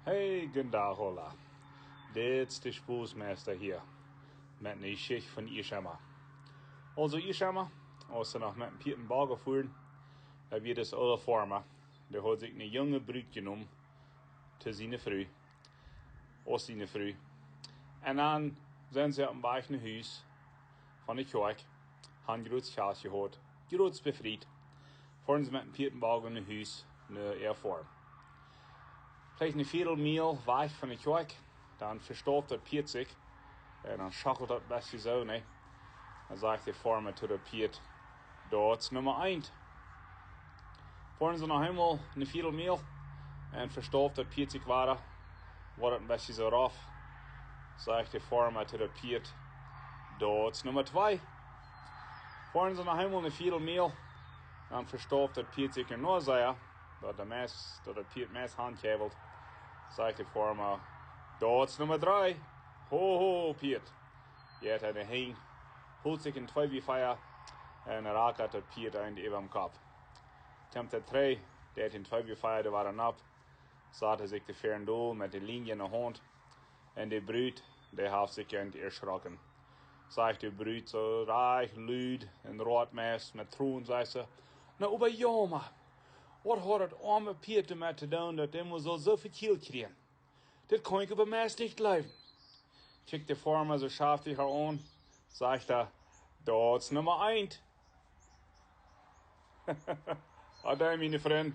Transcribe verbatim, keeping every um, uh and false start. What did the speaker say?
Hey, gooden Dach, hola. Dit es de Spoosmeister hia met ne Jeschicht von Ieshammer. Aulsoo Ieshammer, aus see noch met een Pieet en Boagen fuaren, doa wia dis oola Forma, dee haud sikj ne junge Brut jenomen to siene Fru, aus siene Fru. Un dan sent see opp een Wajch no Hus von de Kjoakj, han jrod Kjast jehaut, jrod befriet, foaren see met een Pieet en Boagen no Hus, no äa Form. Veleicht ne Vieedel Miel wajch von de Kjoakj, dan vestauft daut Pieet sikj, un dan schackelt daut een bät soo, nä? Dan sajcht de Forma to daut Pieet: "Daut es Numma eent." Foaren see noch eemol ne Vieedel Miel un vestauft daut Pieet sikj wada, woat daut een bät soo rauf, sajcht de Forma to daut Pieet: "Daut es Numma twee." Foaren see noch eemol ne Vieedel Miel, dan vestauft daut Pieet sikj noch sea, daut de Meist, daut daut Pieet meist hankjebelt, sajcht de Forma: "Daut es Numma dree." Ho, ho, Pieet. Jeit enne Henj, holt sikj een twee bie vea un rakat daut Pieet eent äwa dän Kopp. Kjemt hee trigj, deit een twee bie vea doa wada nopp, sat sikj de Fäaren dol met de Lienje enne Haunt, un de Brut, dee haft sikj eent erschrocken. Sajcht de Brut soo rajcht lud un roat meist met Tronen, sajcht see: "Na, oba Joma, waut haud daut oame Pieet doamet to doonen, daut dee must soo, soo väl Kjiel kjrieen? Dit kaun ekj oba meist nich jleewen." Kjikjt de Forma soo schaftich äa aun, sajcht hee: "Daut es Numma eent." Ade, miene Frind.